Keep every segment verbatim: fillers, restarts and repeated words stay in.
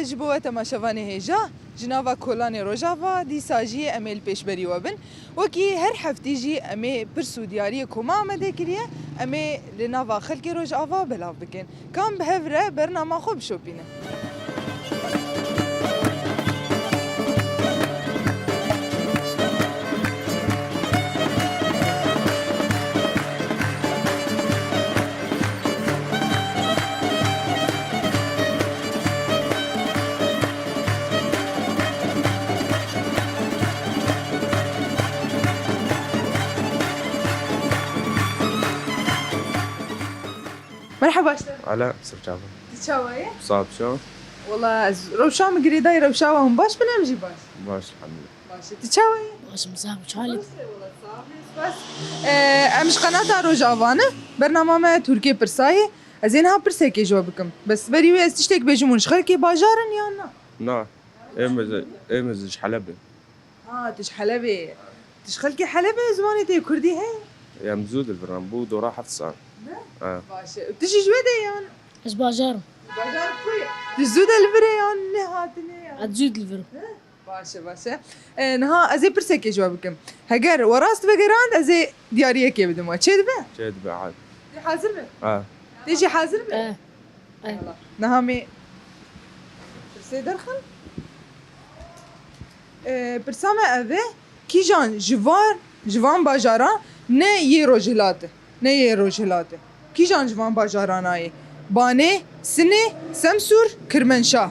Ji bo we temaşevanê hêja, ji nava kolanê Rojava, dîsa jî em ê li pêşberî we bin. Wekî her heftî jî em ê pirs û diyariyê ku me amade kiriye, em ê li nava xelkê Rojava belav bikin. Kam bi hev re bernama xwe bişopîne. Merhaba işte. Ala, sir çava. Ti çawa ye? Sağ ol, çawa? Wala ez rewşa min girêdayî, rewşa we hûn baş bin, em jî baş. Baş, elhamdülillah. Baş e. Ti çawa ye? Baş im, sağ ol, çawa ye? Baş e, wala sağ ol, spas. Ee, em ji qenata Rojava ne. Bernama me Tirkiyê Pirsayê. Ez ê niha pirsekê ji we bikim. Bes berî wê ez tiştek bêjim, hûn ji xelkê bajar in yan na? Na. Êm ez, êm ez ji Helebê. Ha, tu ji Helebê. Tu ji xelkê Helebê, zimanê te yê kurdî heye? Em zû dil viran, bû dora heft sal. Ne? Ha. Baş e. Tu jî ji wê de yan? Ez bajar im. Bajar xwe ye. Tu zû de li vir e yan nehatine yan? Ez zû de li vir im. Ne? Baş e, baş e. E, niha ez ê pirsekê ji we bikim. Heger we rast vegerand, ez ê diyariyekê bidim we. Çê dibe? Çê dibe, hal. Tu hazir be? Ha. Tu jî hazir be? E. Eyvallah. Niha me pirsê derxin. Ee, pirsa me ev e, kîjan ji van, ji van bajaran ne yê rojhilat e, ne yê rojhilat e? Kîjan ji van bajaran a yê? Banê, Sinê, Semsûr, Kirmenşah.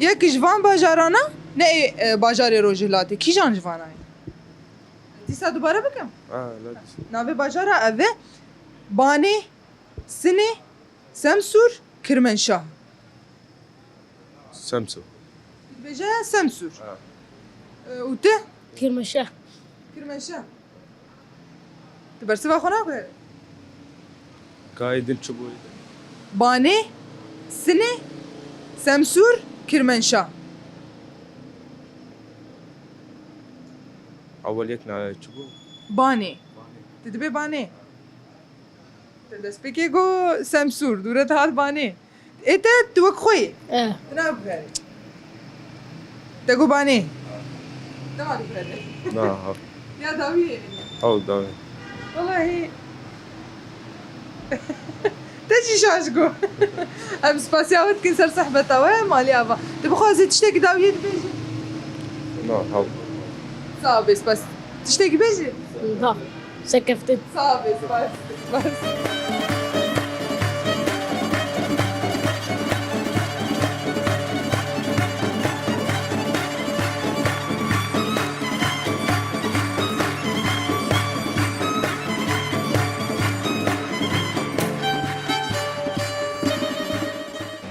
Yek ji van bajaran a ne yê, e, bajarê rojhilat e. Kîjan ji van a yê? Dîsa dubare bikim? Ha, la dîsa. Navê bajara ev e, Banê, Sinê, Semsûr, Kirmenşah. Semsûr. Dibêje Semsûr. Ha. E, û te? Kirmeşe. Kirmeşe. Tu bersiva xwe naguhere? Kayê din çi bû? Banê, Sinê, Semsûr, Kirmenşah. Ewel yek na çi bû? Banê. Banê. Tu dibê Banê. Te destpêkê got Semsûr, dûre te hat Banê. Ê te tu wek xwe yî. Eh. Tu naguherî. Te got Banê. Te naguherî. Na, ha. Ya dawî yê. Ew dawî. Wallahî. Te jî şaş got. Em spasiya we dikin ser sehbeta we, malî ava. Tu bixwazî tiştekî dawiyê dibêjî? Na, hew. Sağ ol, bê spas. Tiştekî bêjî? Na. Sekeftin. Sağ ol, bê spas. Bê spas.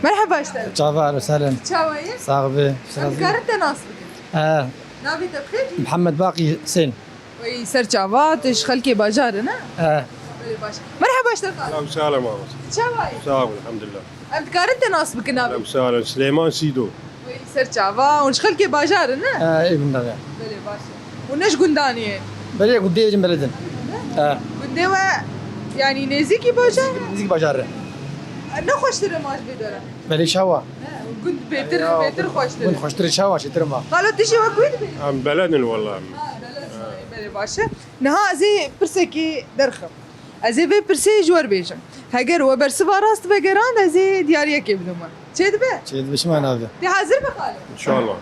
Merhaba işte. Çava, ehlê we sehlen. Çawa ye? Sax be. Em dikarin te nas bikin? He. Navê te bi xêr? Mihemed Baqî Husên. Wey ser çava, tu ji xelkê bajar e, ne? He. Belê baş. Merhaba işte. Selam, selam abi. Çawa ye? Sağ ol, elhamdülillah. Em dikarin te nas bikin abi? Selam, sağ olun. Süleyman Sido. Wey ser çava, hûn ji xelkê bajar in, ne? He, ê gundar e. Belê, baş e. Hûn ne ji gundanê ye? Belê, gundê jin belê din. He. Gundê we, yanî nêzîkî bajar e? Nêzîkî bajar e. Ne xweştir e ma ji vê dera? Belê, çawa. He, gund bêtir, ya, bêtir xweştir e. Gund xweştir e, çawa, çêtir e ma. Xalo, tu jî wek wê dibê? Em beled in, wela. Ha, beled in. Belê, baş e. Niha ez ê pirsekî derxim. Ez ê vê pirsê ji we re bêjim. Heger we bersiva rast vegerand, ez ê diyariyekê bidim we. Çê dibe? Çê dibe, çima nabe? Tê hazir be xalo? İnşallah.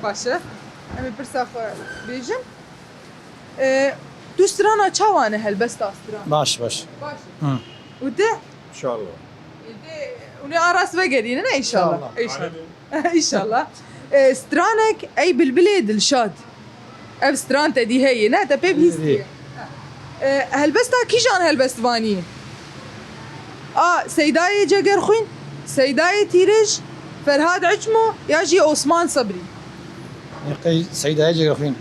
Baş e. Em ê pirsa xwe bêjin. E, tu strana çawa ne, helbesta stran? Baş, baş. Baş. Hı. Û te? İnşallah. E, te, hûn ê a rast vegerînin, ne? İnşallah. İnşallah. İnşallah. E, stranek ey bilbilê dilşad. Ev stran te dî heye, ne? Te pê bihîstiye. Ê. E, helbesta kîjan helbestvanî? A. Seydayê Cegerxwîn, Seydayê Tîrêj, Ferhad Ecmo ya jî Osman Sebrî? Qey Seydayê Cegerxwîn.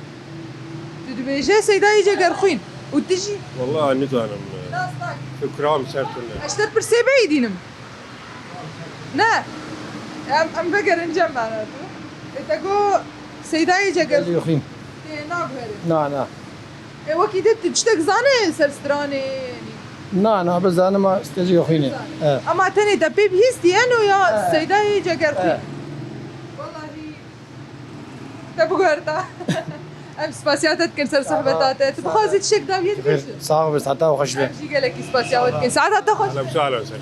Tu dibêje Seydayê Cegerxwîn. Û tu jî? Wallahî nizanim. Nas nakî. Fikram ser tune. Ez te pirsê beyî dînim. Ne. Em, em vegerin cem bana tu. E, te got Seydayê Cegerxwîn. Cegerxwîn. Tê naguhere. Na, na. E, wekî de tu tiştek zane ser stranê? Na, na, bi zanim a stejî xwînê. Zane. E. Ama tenê te pê bihîstî eno ya E. Seydayê Cegerxwîn. E. Te biguherta. Em spasiya te dikin ser sohbeta te. Tu bixwazî tiştek dawiyê dibêjî? Sağ ol, saeta xweş be. Em jî gelekî spasiya we dikin. Saeta te xweş. Ahlen, sahlen, sen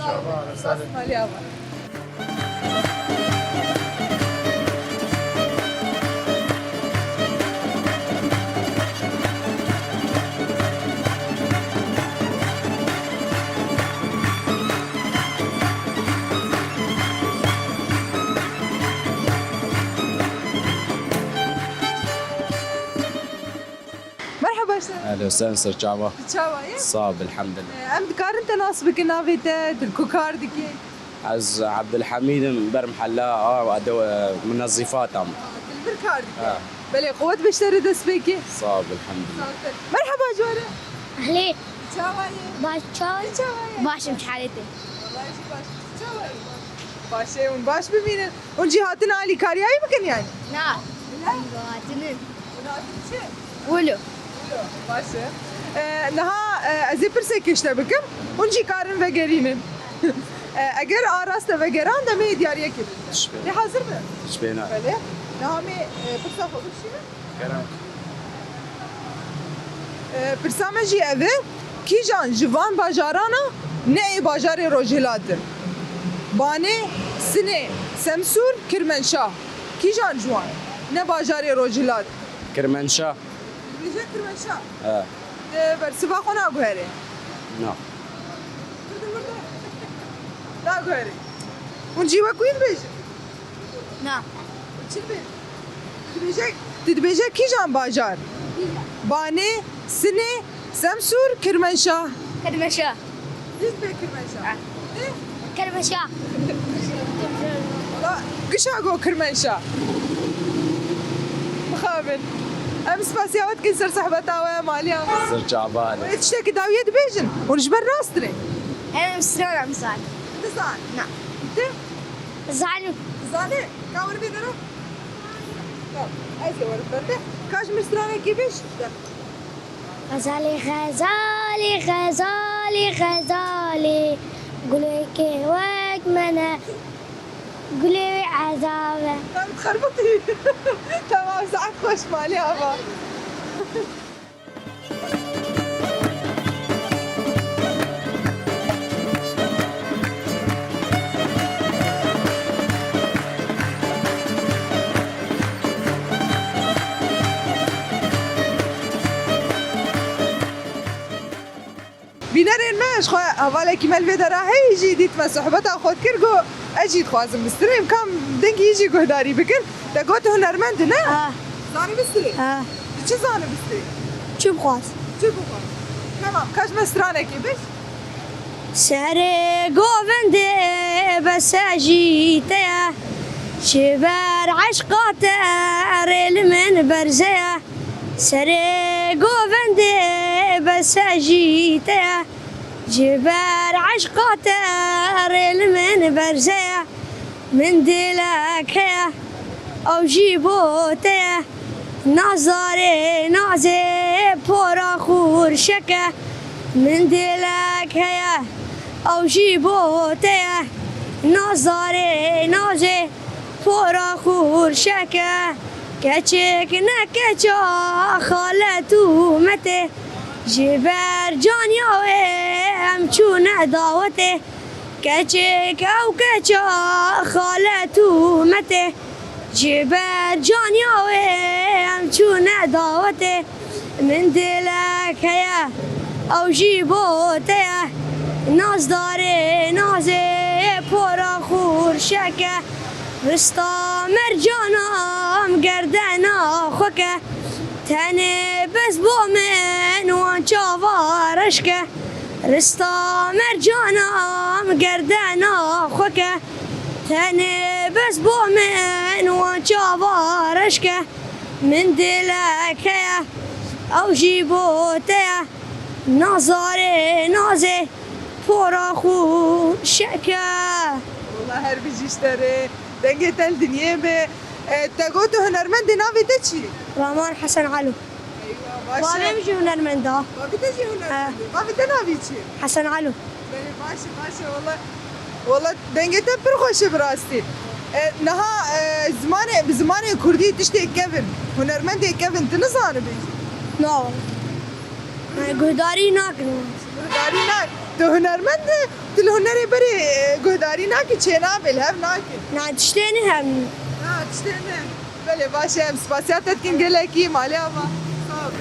sağ ol. Malî ava. Merhaba, sen. Ehlen, sen ser çava. Tu çawa yî? Sağ ol, elhamdülillah. Ee, em dikarin te nas bikin, navê te, tu ku kar dikî? Ez Abdülhamîd im, ber mehella, a, de, e, munezîfat am. Aa, tu li vir kar dikî? Ha. Belê, quwet be ji te re destpêkê. Sağ ol, elhamdülillah. Merhaba, ji we re. Ehlê. Çawa yî? Baş, çawa? Çawa yî? Baş im, çi halê te? Wellahî jî baş. Çawa yî? Baş e, hûn baş bimînin. Hûn jî hatin alîkariyayî bikin yani? Na. Hatinin. Hûn hatin çi? Wilo. Wilo, baş e. Ee, niha, e, ez ê pirsekê ji te bikim. Hûn jî karin vegerînin. Ee, eger arast e vegeran, demê diyariyekê bikin. Tişbê. Lê hazir be? Tişbê na. Belê. Niha me, e, pirsa xwe bikişînin. Kerem. E, pirsa me jî ev e, kîjan ji van bajarana ne ê bajarê Rojhilat in? Banê, Sinê, Semsûr, Kirmenşah. Kîjan ji wan ne bajarê Rojhilat? Kirmenşah. Dibêje Kirmenşah? He. Di bersiva xwe naguherê? Na. Naguherê. Hûn jî wek wî dibêjin? Na. Çi dibê? Tu dibêje, tu dibêje kîjan bajar? Banê, Sinê, Semsûr, Kirmenşah. Kirmenşah. Dît be Kirmenşah. Ha. Dî? Kirmenşah. La, gişa go Kirmenşah. Mixabin. Em spasiya we dikin ser sohbeta we, maliya we. Ser çavan. Wê tiştekî dawiyê dibêjin. Hûn ji ber rast re. Em strana bizan. Bizan. Na. Dî? Zalim. Zane, ka were bê dero? Tamam, ez ê werim bende. Ka ji min stranekê bêj. Xezalê, xezalê, xezalê, xezalê. Gulekê wek me ne, gulê wê ezab e. Tamam, xerbutî. Tamam, saet xweş, malê ava. Bînerên me, ji xwe hevalekî me li vê dera heyî jî dît me sohbeta xwe dikir, got, ez jî dixwazim bistrim, kam dengî jî guhdarî bikin. Te got hunermend ne? Ha. Zanî bistî? Ha. Tu çi zanî bistî? Çi bixwaz? Çi bixwaz? Tamam, ka ji me stranekê bêj. Serê govendê bese jî te ye, ji ber eşqa te rê li min berze ye. Serê govendê bese jî te ye, ji ber eşqa te rê li min berze ye. Min dilek heye, ew jî bo te ye. Nazarê nazê pora xurşeke. Min dilek heye, ew jî bo te ye. Nazarê nazê pora xurşeke. Keçik ne keça xalet û metê. Ji ber caniya wê em çûne dawetê. Keçik ew keça xalet û metê, ji ber caniya wê em çûne dawetê. Min dilek heye, ew jî bo te ye. Nazdarê nazê pora xurşeke. Rista mercana em gerdena xwe ke. Tenê bes bo min wan çava reş ke. Rista mercana em gerdena xwe ke. Tenê bes bo min wan çava reş ke. Min dilek heye, ew jî bo te ye. Nazarê nazê pora xurşeke. Wela her bijî ji te re. Dengê te li dinyê be. E, te got tu hunermend î, navê te çi ye? Raman Hesen Alo. Eywa, baş e. Bavê min jî hunermend e. Bavê te jî hunermend e. He. Bavê te navê çi ye? Hesen Alo. Belê, baş e, baş e, wela. Wela dengê te pir xweş e bi rastî. E, niha, e, zimanê, bi zimanê kurdî tiştê kevin, hunermendê kevin tu nizanibî? No. Yani guhdarî nakin. Guhdarî nak. Tu hunermend e, tu li hunerê berê, e, guhdarî nakî, çênabê, li hev nakî. Na, tiştê ne hem. Na, tiştê ne. Belê, baş e, em spasiya te dikin gelekî, malê ava. Sağ ol.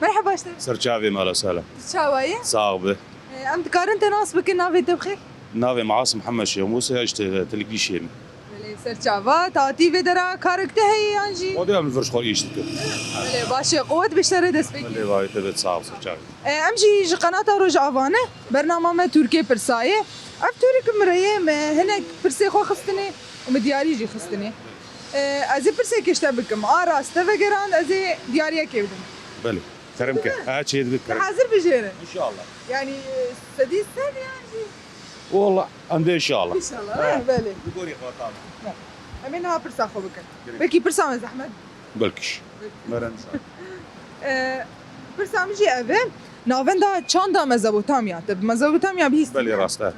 Merhaba işte. Ser çavê me, ala sala. Tu çawa yî? Sax be. E, em dikarin te nas bikin, navê te bi xêr? Navê me Asim Mihemed Şêx Mûse, ya işte Tilgîşê me. Belê, ser çava, tatî vê dera karek te heye yan jî? Xwedê em li vir ji xwe îş dikin. Belê, baş e, quwet biştere destpêkê. Belê, vayê te bet, sax, ser çavê. E, em jî ji qenata Rojava ne, bernama me Tirkê Pirsa ye. Ev Tirk mireyê me hinek pirsê xwe xistinê û min diyarî jî xistinê. E, ez ê pirsek ji te bikim. A rast te vegerand, ez ê diyariyekê bidim. Belê. Kerem ke. Ha, çê dibe, kerem. Hazir bijêre. İnşallah. Yani, e, sedî sed yan jî? Wallah, em de inşallah. İnşallah, ha, belê. Bi gorî xwe, tamam. Em ê niha pirsa xwe bikin. Gerek. Belkî pirsa me zehmet. Belkî. Belkî. Meren inşallah. E, pirsa min jî ev e. Navenda çanda Mezopotamya. Te bi Mezopotamya bihîst? Belê, rast e.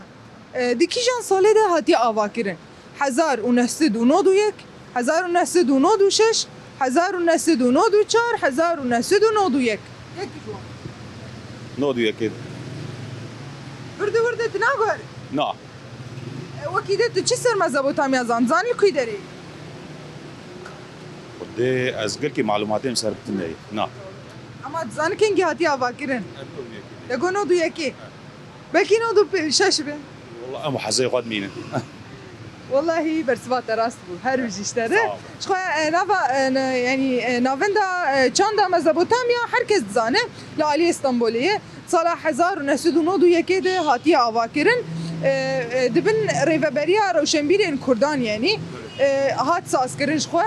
E, di kîjan salê de hatiye avakirin? Hezar û neh sed û nod û yek, hezar û neh sed û nod û şeş, hezar û neh sed û nod û çar, hezar û neh sed û nod û yek. Yek ji wan. Nod û yekê. Wirdi wirdi tu naguherî? Na. E, wekî de tu çi ser Mezopotamya zan? Zan li kû derê? Xwedê ez gelkî malumatê min ser bi tune ye. Na. Ama tu zanî kengî hatiye avakirin? Em nod û yekê. Te got nod û yekê. Belkî nod û şeş be. Wala em hezê xwe dimînin. Wallahî bersiva te rast bû. Her bijî ji te re. Sağ ol. Ji xwe, e, nava, e, ne, yanî, e, navenda, e, çanda Mezopotamya her kes dizane. Li aliyê Stenbolê ye. Sala hezar û neh sed û nod û yekê de hatiye avakirin. E, e, di bin rêveberiya rewşenbîrên kurdan, yanî, e, hat sazkirin ji xwe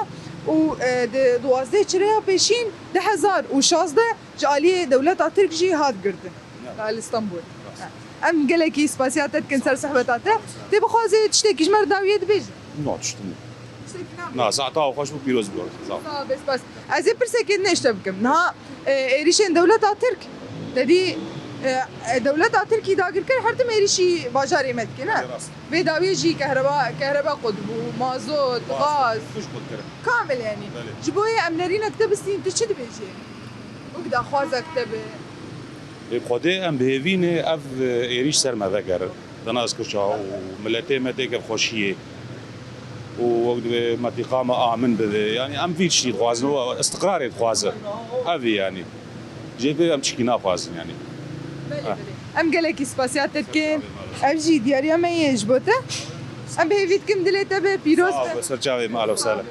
û, e, di duwazdeh çireya pêşîn du hezar û şazdeh ji aliyê dewleta Tirk jî hat girtin. Ya. Li Stenbol. Rast. Em gelekî spasiya te dikin ser sohbeta te. Tê bixwazê tiştekî ji me re dawiyê dibêjî? No, tişt nîne. Tiştekî nabêjî. Na, saeta xweş bû, pîroz bû. Sağ ol. Sağ ol, bes, bes. Ez ê pirseke din ji te bikim. Niha, e, êrîşên dewleta Tirk, te dî, e, e, dewleta Tirkî dagirker her tim êrîşî bajarê me dike, ne? Belê, rast. Vê dawiyê jî kehreba, kehreba qut bû, mazot, gaz. Gaz, tişt qut kirin. Kamil yanî. Belê. Ji bo yê em nerînek te bistîn, tu çi dibêjî? Wek daxwazek te be. Ê Xwedê em bi hêvî ne ev, e, êrîş ser me vegerin. Dina ez kirça û miletê me tê kevxweşiyê û wek divê metîqa me amin bibe. Yanî em vî tiştî dixwazin û istiqrarê dixwazin. Ev e yanî. Jê pê em çikî naxwazin yanî. Belê, ha, belê. Em gelekî spasiya te dikin. Ev jî diyariya me ye ji bo te. Em bi hêvî dikin dilê te be pîroz be. Sağ ol, ser çavê me, ahlen we sehlen.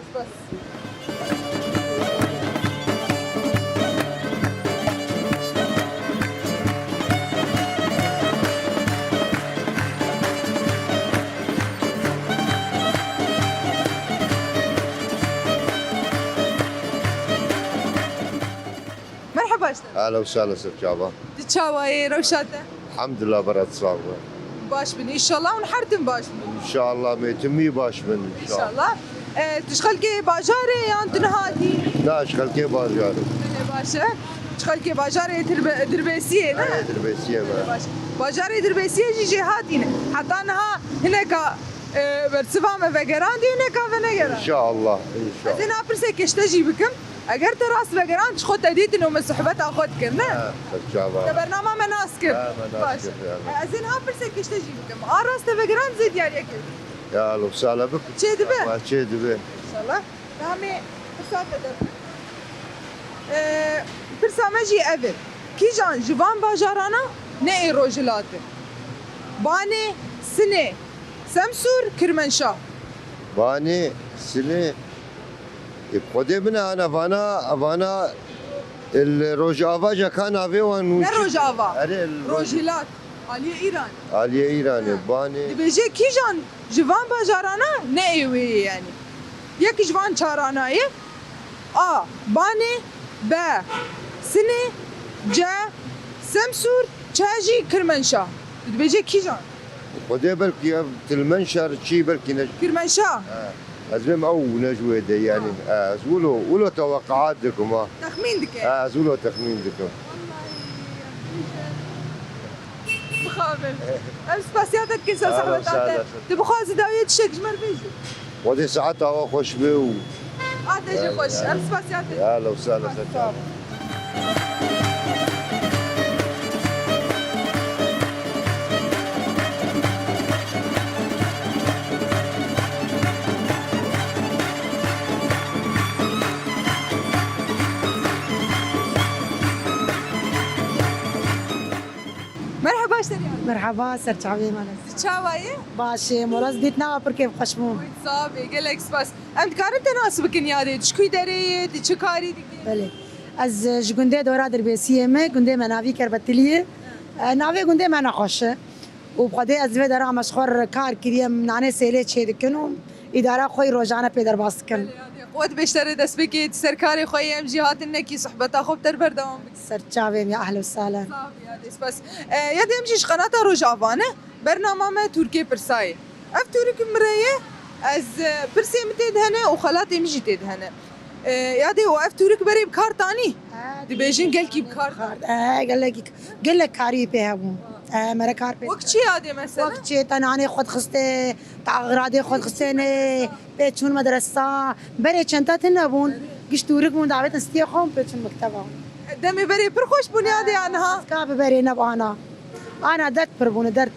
Merhaba işte. Ahlen we sehlen, ser çava. Tu çawa yî, rewşa te? Elhamdulillah, bera tu sax be. Baş bin, înşallah hûn her tim baş bin. Înşallah, mêtin wî baş bin, înşallah. Înşallah. E, tu ji xelkê bajarê yan tu niha hatî? Na, ji xelkê bajarê. Belê, baş e. Ji xelkê bajarê Tirbe-, Dirbêsiyê, ne? He, Dirbêsiyê me. Belê, baş. Bajarê Dirbêsiyê jî jêhatî ne. Heta niha hineka, e, bersiva me vegerandî, hineka venegerand. Înşallah, înşallah. Ez ê niha pirseke ji te jî bikim. Eger te rast vegerand, ji xwe te dîtin û min sohbeta xwe dikir, ne? Ha, ser çava. Te bernama me nas kir. Ha, me nas kir, ya. Baş. Ez ê niha pirseke ji te jî bikim. A rast te vegerand, zê diyariyekê bikim. Ya, lo sala bik. Çê dibe? Ma çê dibe. Înşallah. Namê pirsa te de. Ee, pirsa me jî ev e. Kîjan ji van bajarana ne ê Rojhilat e? Banê, Sinê, Semsûr, Kirmenşah. Banê, Sinê, ê, bi Xwedê bine ana vana, vana li Rojava jî ka navê wan Ne nû çi? Rojava. Erê, li Roj- Rojhilat. Aliyê Îran. Aliyê Îranê, ha. Banê. Dibêje kîjan ji van bajarana ne ê wê ye yanî. Yek ji van çarana ye. A, Banê, B, Sinê, C, Semsûr, Ç jî Kirmenşah. Tu dibêje kîjan? Xwedê belkî ev Tilmenşa çî belkî ne. Kirmenşa. Ha, ez bêm ew ne ji wê de, yanî. Ha. Ha, ez wilo, wilo teweqaat dikim, ha. Texmîn dike. Ha, ez wilo texmîn dikim. Wellahî, bixabin. Em spasiya te dikin ser zehmeta te. Sağ ol, sağ ol. Tu bixwazî dawiyê tiştek ji me re bêjî? Xwedê saeta we xweş be û A te jî xweş. Em spasiya te. Ya, lew sala ser çavan. Merhaba, ji te re. Merhaba, ser çavê me. Tu çawa yî? Baş e, moraz dît nava pir kêfxweş bû. Sax bî, gelek spas. Em dikarin te nas bikin yadê? Tu ji kû derê yî, tu çi karî dikî? Belê. Ez, e, ji gundê Dora Dirbêsiyê me, gundê me navî Kerbetilî ye. E, navê gundê me nexweş e. Û bi Xwedê ez li vê dera me ji xwe re kar kiriye, em nanê sêlê çê dikin û îdara xwe yî rojane pê derbas dikin. Belê, yadê. Qwet bêjte rê destpêkê, tu ser karê xwe yî, em jî hatin nekî sohbeta xwe bi te re berdewam bikin. Ser çavê me, ya ehlen û sehlen. Sax bî, yadê, spas. E, yadê em jî ji qenata Rojava ne, bernama me Tûrikê Pirsayê. Ev tûrik min re ye, ez, e, pirsê min tê de hene û xelatê min jî tê de hene. E, yadê û ev tûrik berê bi kar tanî? He, dibêjin gelkî bi kar tanî. He, gelekî, gelek karî pê hebû. He, me re kar pê. Wek çi yadê mesela? Wek çi, te nanê xwe dixistê, te axradê xwe dixistêne, pê çûn medresa. Berê çenta tune bûn, giş tûrik bûn, davêtin stiyê xwe û pê çûn mekteba. Demê berê pir xweş bûn yadê ya niha? Ka bi berê ne bi ana. Ana dert pir bûne, dert.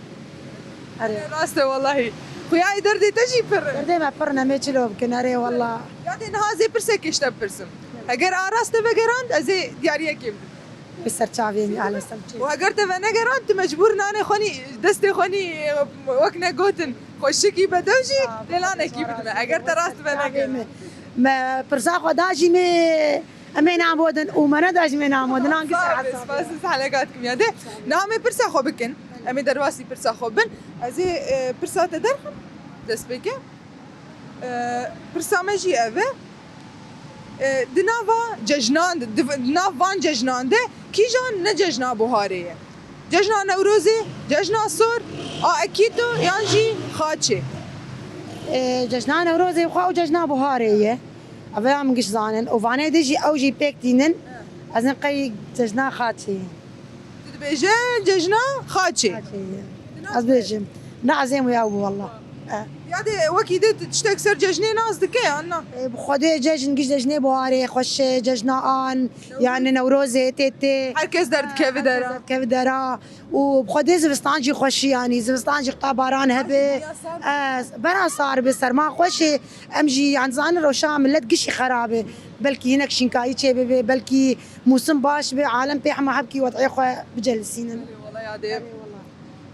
Erê. Rast e wellahî. Xuya derdê te jî pir e. Derdê me pir ne, em ê çilo bikin, erê wallah. Yadê niha ez ê pirsekê ji te bipirsim. Heger a rast te vegerand, ez ê diyariyekê bidim. Bi ser çavê min, ehlen ser çavê. Û heger te venegerand, tu mecbûr nanê xwenî, destê xwenî, wek ne gotin, xweşikî bedew jî, lê nanekî bidime. Heger te rast venegerand. Me pirsa xwe da jî me Em ê namodin û me neda jî me namodin. Hangî spas, spas, ez heleka dikim ya. De, niha em ê pirsa xwe bikin. Em ê derbasî pirsa xwe bin. Ez ê, e, pirsa te derxim. Destpêke. E, pirsa me jî ev e. E, di nava cejnan de, di, di nav van cejnan de kîjan ne cejna buharê ye? Cejna Newrozê, cejna sor, a ekîto yan jî xaçê? E, cejna Newrozê xwe û cejna buharê ye. Ev ya min giş zanin. Û vanê de jî ew jî pêk tînin. Ez ê qey cejna xaçê. Tu dibêje cejna xaçê. Xaçê ye. Ez bêjim. Ne ez ê wî ew bû wallah. E. Ya de wekî de tu tiştek ser cejnê nas dike yan na? E, bi Xwedê cejn giş cejnê buharê xweş e, cejna an, yani Newrozê tê tê. Her kes derdikeve dera. Her kes derdikeve dera. Û bi Xwedê zivistan jî xweş e, yanî zivistan jî heta baran hebe. Bera sar be, serma xweş e. Em jî, yanî, zanin rewşa milet gişî xerab e. Belkî hinek şînkayî çê bibe, belkî mûsim baş be, alem pê hema hebkî wed'ê xwe bicelisînin. Erê wela ya dê. Erê wela.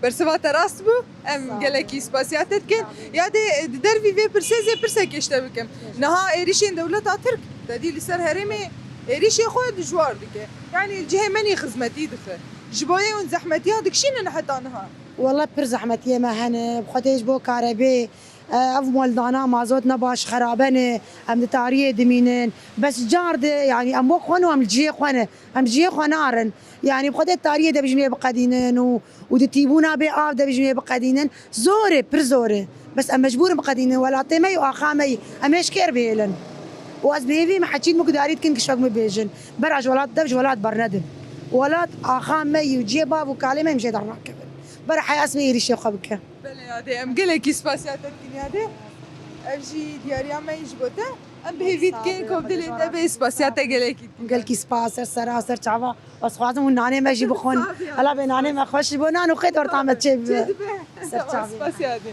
Bersiva te rast bû. Em gelekî spasiya te dikin. Ya dê, di dervî vê pirsê ez ê pirsekê ji te bikim. Niha êrîşên dewleta Tirk tedî li ser herêmê êrîşê xwe dijwar dike. Yanî li cihê menî xizmetî dixe. Ji bo yê hûn zehmetiya dikişînin heta niha? Wela pir zehmetiyê me hene. Bi Xwedê ji bo karebê, e, ev moldana mazot ne baş, xerabe ne. Em di tariyê dimînin. Bes car de, yanî em wek xwe ne, em li cihê xwe ne. Em cihê xwe narin. Yanî bi Xwedê tariyê de bijimê biqedînin û, û di tîbûna bê av de bijimê biqedînin. Zor e, pir zor e. Bes em mecbûr in biqedînin. Welatê me yî û axa me yî. Em ê ji kê re bihêlin? Û ez bi hêvî me heçîn min gudarî dikin giştek min bêjin. Bera ji welat dev ji welat bernedin. Welat axa me yî û cihê bav û kalê me yî em jê dernakevin. Bera heya ez me êrîşê xwe bike. Belê ya dê, em gelekî spasiya te dikin ya dê. Ev jî diyariya me yî ji bo te. Em bi hêvî dikin ku bi dilê te bê, spasiya te gelekî dikin. Gelkî spas, ser sera, ser çava. Ez xwazim hûn nanê me jî bixwin. Sağ ol. Hela bê nanê me xweş ji bo nan û xêt orta me çê bibe. Çê dibe. Ser çavê. Spasiya dê.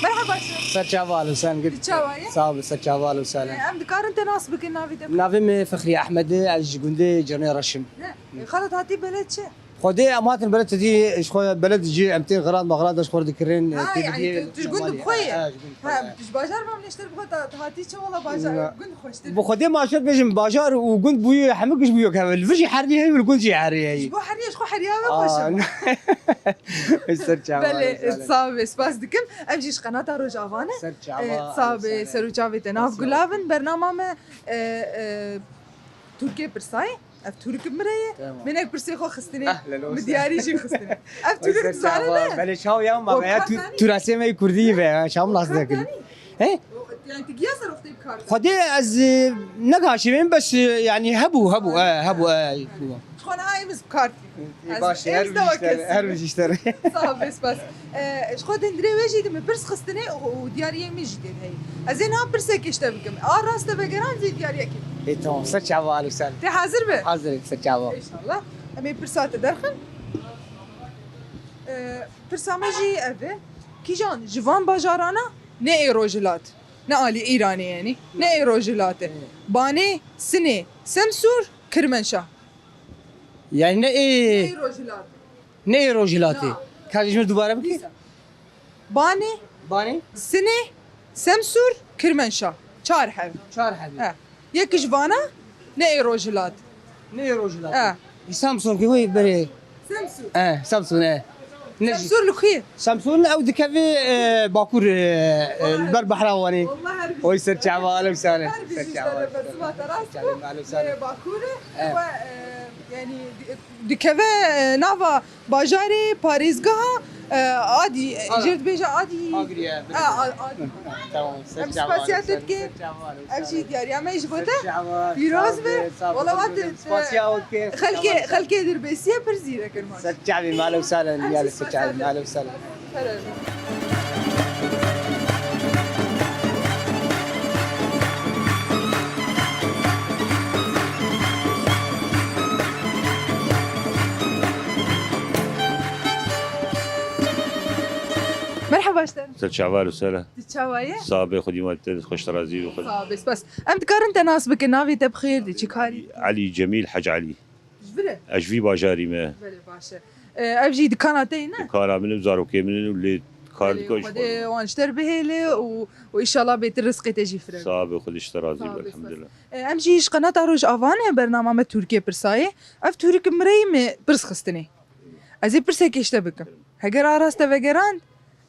Merhaba. Ser çava Alûsen. Çawa ye? Sağ ol, ser çava Alûsen. Em dikarin te nas bikin, navê te? Navê me Fexrî Ehmed e, ez ji gundê Cernê Reş im. He, xelat hatî beled çi? Xwedê em hatin beled, tu dî ji xwe beled, cî em tên xiran maxran de ji xwe dikirin. Ha, tê yani bidiyê tu, tu ji gund bi xwe yî? Ha, ji gund bi xwe Ha, yî. Ji bajar ve min neşter bi xwe ta, ta hatî çi wala bajar, Na. Gund xweştir. Bi xwedê ma şer bêjim, bajar û gund bûyî, hemik giş bûyî keve. Li vir jî herî heye, li gund jî herî heye. Ji bo herî jî xwe heriya ve xweş e. Ser çava. Belê, sağ ol, spas dikim. Ev jî ji qenata Rojava ne. Ser çava. Sağ ol, ser û çavê te. Nav gulavin, bernama me, e, e, Tirkiyê pirsayê. Ev Tirk mireye. Tamam. Menek pirsê xwe xistine. Ah, lelo. Bi diyarî jî xistine. Ev Tirk zane ne? Belê çaw ya ma ya tu, tu rasê me kurdî ve, çaw nas dekin. He? Yani tu giya ser oxtê bi kar. Xwedê ez, e, negaşîvim bes, e, yani hebu, hebu, e, hebu, e, hebu. Xwe na emiz bi kar. Ê, baş, her bijîşter, her bijîşter. Sağ ol, bes, bes. E, ji xwe dindirê wê jî di min pirs xistine û, û diyariyê min jî tê de heye. Ez ê niha pirsekê ji te bikim. A rast e vegeran zê diyariyekê. Ê, tamam, ser çava, alo ser. Tê hazir be? Hazir, ser çava. Înşallah. Em ê pirsa te derxin. E, pirsa me jî ev e. Kîjan ji van bajarana ne ê rojhilat, ne alî Îranê yani, ne ê rojhilat e. Banê, Sinê, Semsûr, Kirmenşah. Yani ne ê, ne ê rojhilat. Ne ê rojhilatê. Na. Ka ji min dubare bike? Dîsa. Banê, Banê? Sinê, Semsûr, Kirmenşah. Çar hev. Çar hev. He. Yek ji vana ne ê rojhilat. Ne ê rojhilat. He. Samsung ki wê berê. Samsung. He, Samsung, he. Ne jî? Samsung li ku ye? Samsung ew dikeve, e, Bakur, e, e, li ber behra Wanê. Oy ser çava, alem sane. Ser çava. Bakur e. He. Ve, e, yani, dikeve, e, nava bajarê parêzgeha, e, Adî, e, Agirî. Jê dibêje Adî. Agirî ye. A, a, Adî. Tamam, ser çava, ser çava. Em spasiya te dikin. Ev jî diyariya me ji bo te. Pîroz be. Wala wat, e, xelkê, xelkê Dirbêsiyê pir zîrek in. Ser çavê, male û salen, ya li ser çavê, male û salen. Merhaba işte. Ser çava û selen. Tu çawa ye? Sabe xwedî ma te xweş te razî û xwedî. Sağ ol, bes, bes. Em dikarin te nas bikin, navê te bi xêr, de çi karî? Elî Cemîl Hec Elî. Ji vir e? Ez ji vî bajarî me. Belê, baş e. E, ev jî dikana te ne? Dikana min û zarokê min û lê kar dikon ji xwe. Xwedê wan ji te re bihêle û, û înşallah bêtir rizqê te jî firevî. Sabe, Xwedê ji te razî be, elhamdulillah. E, em jî ji qenata Rojava ne, bernama me Tirkiyê pirsayê. Ev Tirk mireyî me pirs xistine. Ez ê pirsekê ji te bikim. Heger a rast te vegerand,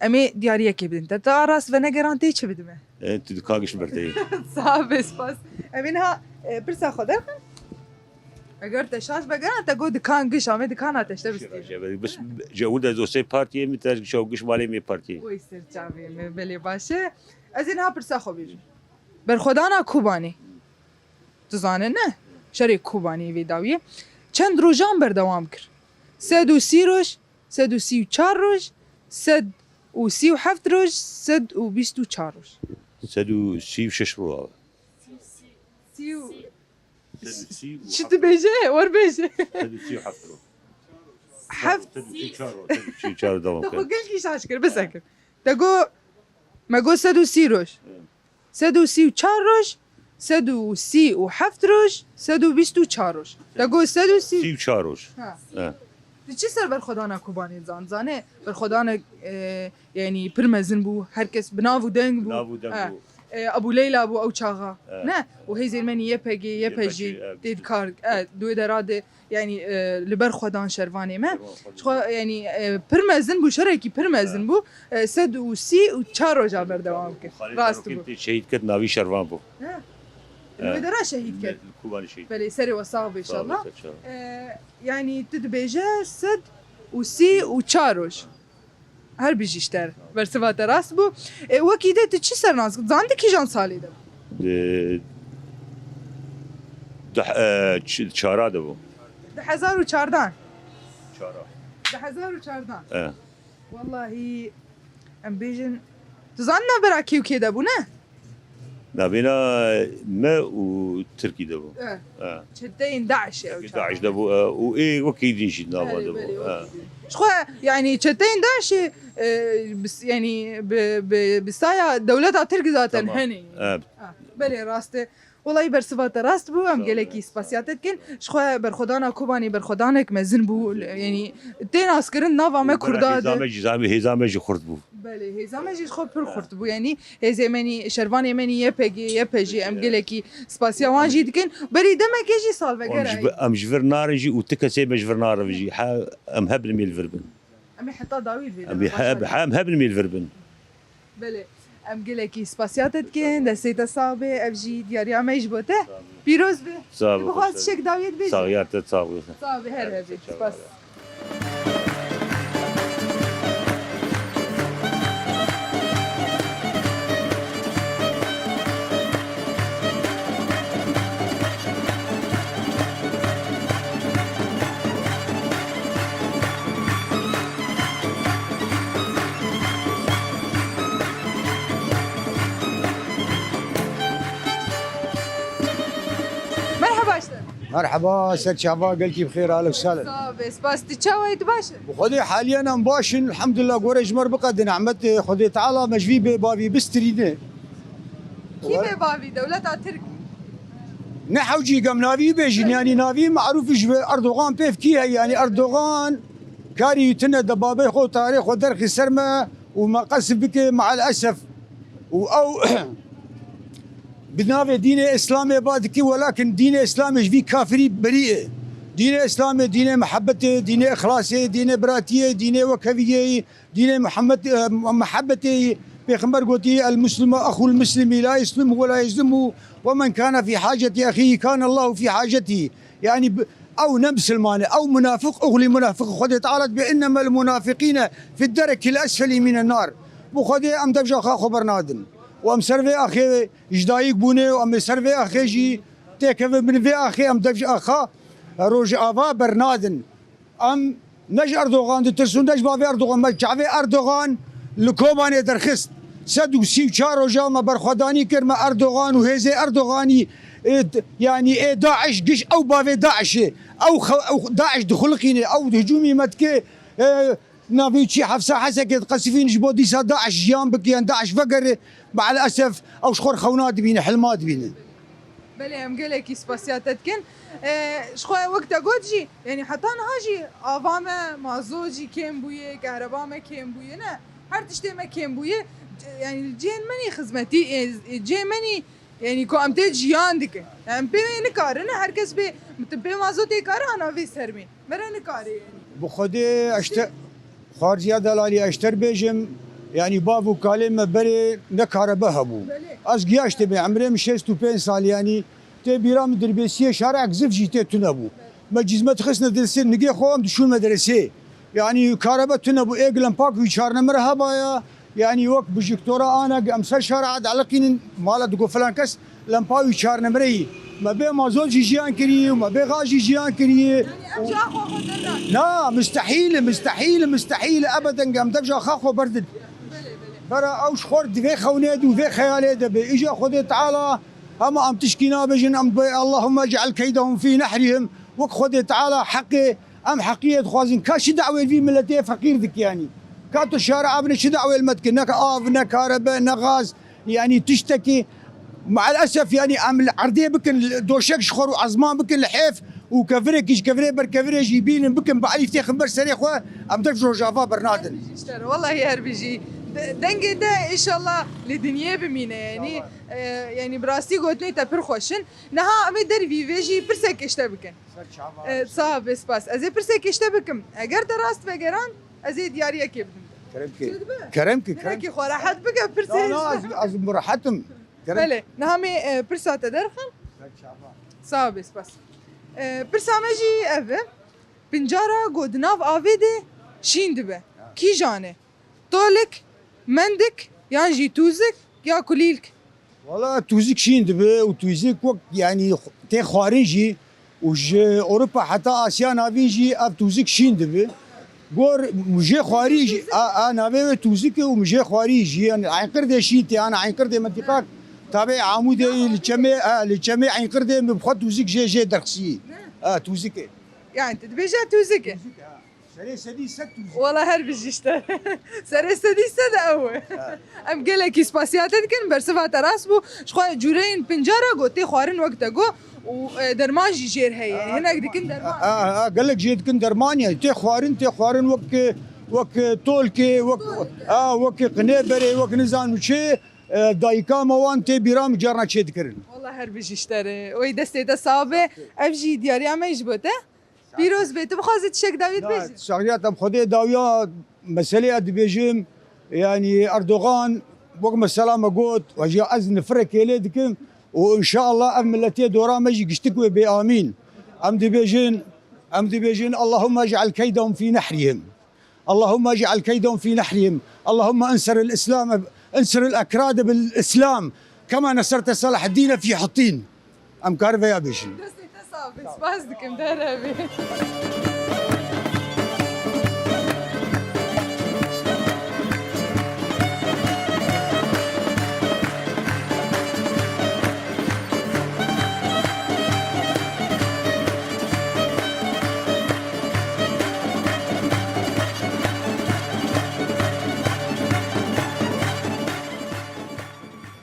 em ê diyariyekê bidin te. Te a rast venegerand tê çi bidime? E, tu dikan giş berdeyî. Sağ be, spas. Em ê niha, e, pirsa xwe derxin. Eger te şaş vegerand, te got dikan giş, em ê dikana te ji te bistînin. Bes, ji ewil de dostê partiyê min, te giş, giş malê min partiyê. Oy ser çavê me, belê baş e. Ez ê niha pirsa xwe bêjim. Berxwedana Kobanê. Dizane ne? Şerê Kobanê vê dawiyê çend rojan berdewam kir? Sed û sî roj, sed û sî û çar roj, sed û sî û heft roj, sed û bîst û çar roj. Sed û sî û şeş roj. Sî û Sed û sî û heft. Çi dibêje? Wer bêje. Sed û sî û heft roj. Heft. Sed û sî û çar roj, sed û sî û çar devam kir. Te xwe gelkî şaş kir, bisekir. Te got, me got sed û sî roj. Evet. Sed û sî û çar roj, sed û sî û heft roj, sed û bîst û çar roj. Te got sed û sî. Sî û çar roj. Ha. He. Di çi ser berxwedana Kobanê zan? Zane berxwedana, e, yani pir mezin bû, herkes bi nav û deng bû. Bi nav û deng bû. E, Ebû Leyla bû ew çaxa. He. Ne? Û hêzên me nî Y P G, Y P G, Y P G, e, tê dikar, e, di wê derê de, yani, e, li ber xwe dan şervanê me. Şervan xwe. Ji xwe, yani, e, pir mezin bû, şerekî pir mezin bû. E, sed û sî û çar roja berdewam kir. Rast bû. Xalid Zarokê tê şehîd kir, navî şervan bû. He. Li wê derê şehîd kir. Li Kobanê şehîd. Belê, serê we sax be inşallah. Sağ ol, sağ ol. E, yani, tu dibêje sed û sî û çar roj. Her bijî ji te re. Bersiva te rast bû. E, wekî de tu çi ser nas? Zan di kîjan salê de bû? Di, di, e, ç-, çara de bû. Di hezar û çardan. Çara. Di hezar û çardan. E. Wallahî, em bêjin, tu zan navbera kê û kê de bû, ne? Navêna me û Tirkî de bû. E. E. Çeteyên DAIŞê ew Çeteyên çawa? DAIŞ de bû, e, û ê wekî din jî nava Belê, de bû. Belê, E. wekî din. Ji xwe, yanî çeteyên DAIŞê, e, bis-, yanî bi, bi, bi saya dewleta Tirk zaten Tamam. hene. E. Ha, belê, rast e. Welahî bersiva te rast bû, em Sağ ol. gelekî spasiya te dikin. Ji xwe berxwedana Kobanê berxwedanek mezin bû, yanî tê naskirin nava me Û Kurda bera de. Hêza me jî, hêza me jî xurt bû. Belê, hêza me jî ji xwe pir xurt bû. Yanî hêzê me nî, şervanê me nî Y P G, Y P G, em gelekî spasiya wan jî dikin. Berî demekê jî salvegera Em ji ye. bi-, em ji vir narin jî û ti kesê me ji vir narin jî. Ha, em hebin mêl vir bin. Em ê heta dawî vê Em ê demê, baş heb-, e. hem hebin mêl vir bin. Belê. Em gelekî spasiya te dikin, destê te sax be, ev jî diyariya me ji bo te. Pîroz be. Sağ ol, Tu bixwaz hoş tiştek dawiyê dibêjî? Saxiyar te, sağ ol. Sağ be, her hebî. Spas. Merhaba işte. Merheba, ser çava, gelkî bi xêr, alek sale. Sağ be, spas. Tu çawa yî, tu baş î? Bi Xwedê haliyen em baş in, elhamdulillah, gore ji me re biqedin, nehmetê Xwedê Teala me ji vî bê bavî bistirîne. Kî bê bavî? Dewleta Tirk. Ne hewcî gem navî bêjin, yanî navî marûf ji Erdogan pêv kî heye, yanî Erdogan karî tune de babê xwe, tarê xwe derxî ser me û me qesf bike, me'el esef. Û ew bi navê dînê Îslamê ba dikî, welakin dînê Îslamê ji vî kafirî berî ye. Dînê Îslamê dînê mihebetê, dînê îxlasê, dînê biratiyê, dînê wekheviyê, dînê Muhammed, e, mihebetê. Pêxember gotî, "El Muslimu exul Muslimi, la yeslimu ve la yezlimu, ve men kana fî haceti exihi kana Allahu fî haceti." Yanî bi-, ew ne misilman e, ew munafiq, oxlî munafiq. Xwedê Teala dibê, "Innemel munafiqîne fid derekil esfelî mînen nar." Bi Xwedê em dev ji axa xwe bernadin. Û em ser vê axê ji dayik bûne û em ê ser vê axê jî têkevin bin vê axê, em dev ji axa rojava bernadin. Em ne ji Erdogan ditirsin, ne ji bavê Erdogan. Me çavê Erdogan li Kobanê derxist. Sed û sî û çar roja me berxwedanî kir, me Erdogan û hêzê Erdoganî, e, d-, yanî ê DAIŞ, giş ew bavê DAIŞê. Ew xe-, ew DAIŞ dixuliqîne, ew hicûmî me dike, e, navê çî Hefsa Hesekê diqesifîn ji bo dîsa DAIŞ jiyan bike, yan DAIŞ vegere. Me'el esef ew ji xwe re xewna dibîne, hilma dibîne. Belê, em gelekî spasiya te dikin. E, ji xwe wek te got jî, yanî heta niha jî ava me mazot jî kêm bûye, kehreba me kêm bûye, ne? Her tiştê me kêm bûye. C-, yanî cihên me nî xizmetî, e, cihê me nî, yanî ku em tê jiyan dikin. Yanî em pê wê nikarin, her kes bê, tu pê mazotê kare ana vê sermê. Me re nikare yanî. Bi Xwedê eşte-, Xwarciya delalî eşter bêjim, yanî bav û kalê me berê ne karebe hebû. Belê. Ez giyaştê me, emrê min şêst û pênc salî, yanî tê bîra min dirbêsiyê şarek zif jî tê tune bû. Me cîzme dixistine dilsê nigê xwe, em dişûn medresê. Yanî karebe tune bû, ê gilempak wî çarnemire hebaya, yanî wek bijiktora anek em ser şara dieleqînin, mala digo filan kes lempa wî çarnemire yî. Me bê mazot jî jiyan kirî û me bê gaz jî jiyan kirî. Yanî em ji axa xwe dernakin. Na, mistehîl e, mistehîl e, mistehîl e, ebeden em dev ji axa xwe berdin. Belê, belê. Bera ew ji xwe re di vê xewnê de û vê xeyalê de bê. Îja Xwedê Teala hema em tişkî nabêjin, em bê Allahümme ec'al keydehum fî nehrihim. Wek Xwedê Teala heqê Em heqiyê dixwazin. Ka çi dawê vî miletê feqîr dike yanî? Ka tu şara abine çi dawê li me dike? Ne av, ne karebe, ne gaz, yanî tiştekî. Me'el esef yanî em li erdê bikin, li doşek ji xwe û ezman bikin li hêf û kevirekî ji kevirê ber kevirê jî bînin bikin, bi elîf têxin ber serê xwe, em dev ji Rojava bernadin. Wellahî her bijî. De-, dengê te înşallah li dinyê bimîne yanî. E, yanî bi rastî gotinê te pir xweş in. Niha em ê dervî vê jî pirsek ji te bikin. E, sax be, spas. Ez ê pirsekê ji te bikim. Eger te rast vegeran, ez ê diyariyekê bidim. Kerem ki. Çi dibe? Kerem ki, kerem. Hinek xwe rehet bike, pirsê Na, na, ez, ez rehet im. Kerem. Belê, niha me, e, pirsa te derxin. Sax be, spas. E, pirsa me jî ev e. Pincara ku di nav avê de şîn dibe. Kîjan e? Tolik, mendik, yan jî tûzik ya kulîlk? Wala tûzik şîn dibe û tûzik wek, yanî, tê xwarin jî û ji Ewropa heta Asya Navîn jî ev tûzik şîn dibe. Gor mijê xwarî jî, a, a navê wê tûzik e û mijê xwarî jî, yanî, Eynqirdê şîn tê, ana Eynqirdê mentîqak Tabê Amûdê li çemê, ha, li çemê Eynqirdê min bi xwe tûzik jê, jê derxisî. Ha, tûzikê. Yani tu dibêje tûzikê. Serê sedî sed tûzik. Wala her bijî işte. Serê sedî sed ew e. Ha. Em gelekî spasiya te dikin, bersiva te rast bû. Ji xwe cûreyên pincara got tê xwarin wek te got û, e, derman jî jêr heye. Ha, hinek dikin derman. Ha, ha, gelek jê dikin derman ye. Tê xwarin, tê xwarin wek, wek tolkê, wek, ha, wek qinêberê, wek nizanim çi, e, dayika me wan tê bîra min carna çê dikirin. Wala her bijî ji te re. Oy destê te sax be. Ev jî diyariya me ji bo te. Pîroz be. Tu bixwazî tiştek dawî bêjî? Şaxiyat em Xwedê dawiya meseleya dibêjim. Yani Erdogan wek mesela me got, ve jî ez nifrekê lê dikim û inşallah ev milletê dora me jî giştik wê bê amîn. Em dibêjin, em dibêjin, Allahümme ec'al keydehum fî nehrihim. اللهم اجعل كيدهم في نحرهم. اللهم انصر الإسلام، انصر الأكراد بالإسلام كما نصرت صلاح الدين في حطين. Em kar veya bêjin. Destê te sax be, spas dikim, derevê.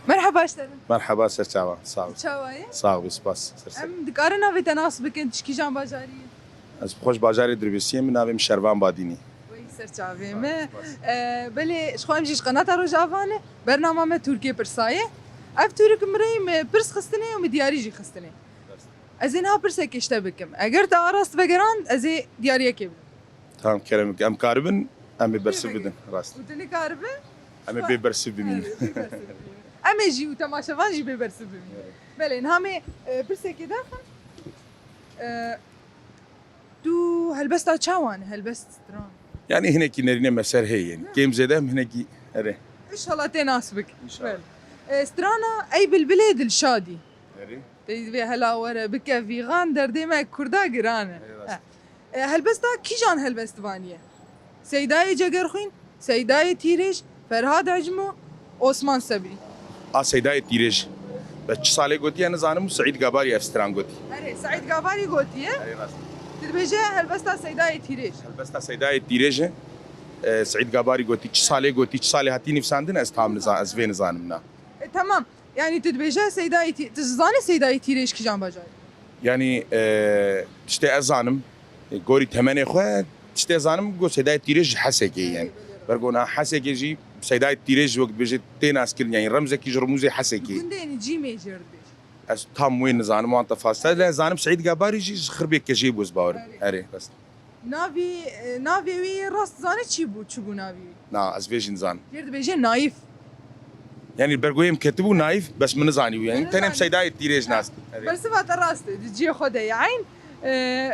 Merheba ji te re. Merheba, ser çavan. Sağ ol. Çawa ye? Sağ ol, spas. Ser ser. Em dikarin navê te nas bikin, tu ji kîjan bajarî yî? Ez bi xwe ji bajarê Dirbêsiyê, min navê min Şervan Badînî. Wey ser çavê me. Spas. Ee, belê, ji xwe em jî ji Qenata Rojava ne. Bernama me Tûrkê Pirsa ye. Ev tûrik min rê me pirs xistine û min diyarî jî xistine. Ez ê niha pirsekê ji te bikim. Eger te arast vegerand, ez ê diyariyekê bidim. Tamam, kerem, em karibin, em ê bersiv bidin, rast. Û tu nikaribe? Em ê bê bersiv bimînin. Em ê jî û temaşevan jî bê bersiv bimînin. Evet. Belê, niha me, e, pirsekê daxin. E, tu helbesta çawan, helbest stran? Yani hinekî nerîne meser heye yani. Kêm zêde em hinekî, erê. Înşallah tê nas bik. Înşallah. Belê. E, strana Ey Bilbilê Dilşadî. Erê. Tey divê hela were bike vîxan, derdê me Kurda giran e. Erê, rast. He. E, helbesta kîjan helbestvanî ye? Seydayê Cegerxwîn, Seydayê Tîrêj, Ferhad Ecmo, Osman Sebrî. A Seydayê Tîrêj. Be çi salê gotiye nizanim, Seîd Gabarî ev stran gotî. Erê, Seîd Gabarî gotiye. Erê, rast. Tu dibêje helbesta Seydayê Tîrêj. Helbesta Seydayê Tîrêj e. E, Seîd Gabarî gotî, çi salê gotî, çi salê hatî nivîsandin, ez tam niza-, ez vê nizanim na. E, temam. Yani tu dibêje Seydayê Tî-, tu zanî Seydayê Tîrêj kîjan bajarî? Yani, e, tiştê ez zanim, e, gorî temenê xwe, tiştê ez zanim, go Seydayê Tîrêj ji Hesekê ye yani. Ber go na Hesekê jî Seydayê Tîrêj wek dibêje tê naskirin yani, remzekî ji remûzê Hesekê. Gundê yani cîmê jê re dibêje. Ez tam wê nizanim, wan tefasîl. Ez zanim Seîd Gabarî jî ji Xirbê Kejê bû, ez bawer im. Erê. Erê, rast. Navî, e, navê wî yê rast zanî çi bû, çi bû navî wî? Na, ez vê jî nizanim. Yê dibêje Naîf. Yani bergoyê min ketibû Naîf, bes min nizanîbû. Yani tenem Seydayê Tîrêj nas. Erê. Bersiva te rast e, di cihê xwe de ye. Eyn, e,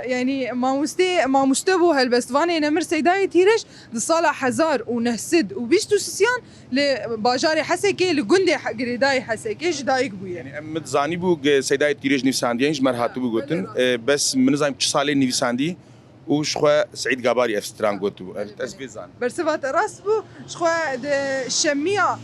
yani mamostê, mamoste bû helbestvanê nemir Seydayê Tîrêj di sala hezar û neh sed û bîst û sisiyan li bajarê Hesekê, li gundê He-, girêdayê Hesekê ji dayik bûye. Yani em min zanîbû, ge-, Seydayê Tîrêj nivîsandiye, ji me re hatibû gotin. Belê, rast. E, bes min nizanîbû çi salê nivîsandî. Û ji xwe Seîd Gabarî ev stran gotibû. Ev ez vê zanim. Bersiva te rast bû. Ji xwe di şemiya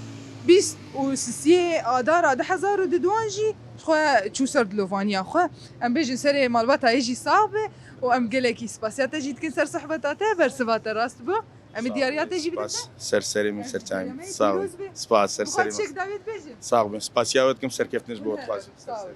bîst û sisiyê Adara du hezar û duduwan jî ji xwe çû ser dilovaniya xwe. Em bêjin serê malbata yê jî sax be û em gelekî spasiya te jî dikin ser sohbeta te. Bersiva te rast bû. Em ê diyariya te jî bidin. Spas. Ser serê min, ser çavê min. Sağ ol. Pîroz be. Spas, ser serê min. Çek dawêt bêjin. Sağ bin. Spasiya we dikim, serkeftin ji bo dixwazim. Sağ ol.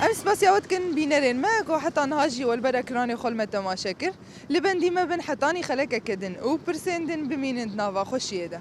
Em spasiya we dikin bînerên me ku heta niha jî we li ber ekranê xwe li me temaşe kir. Li bendî me bin hetanî xelekeke din û pirsên din bimînin di nava xweşiyê de.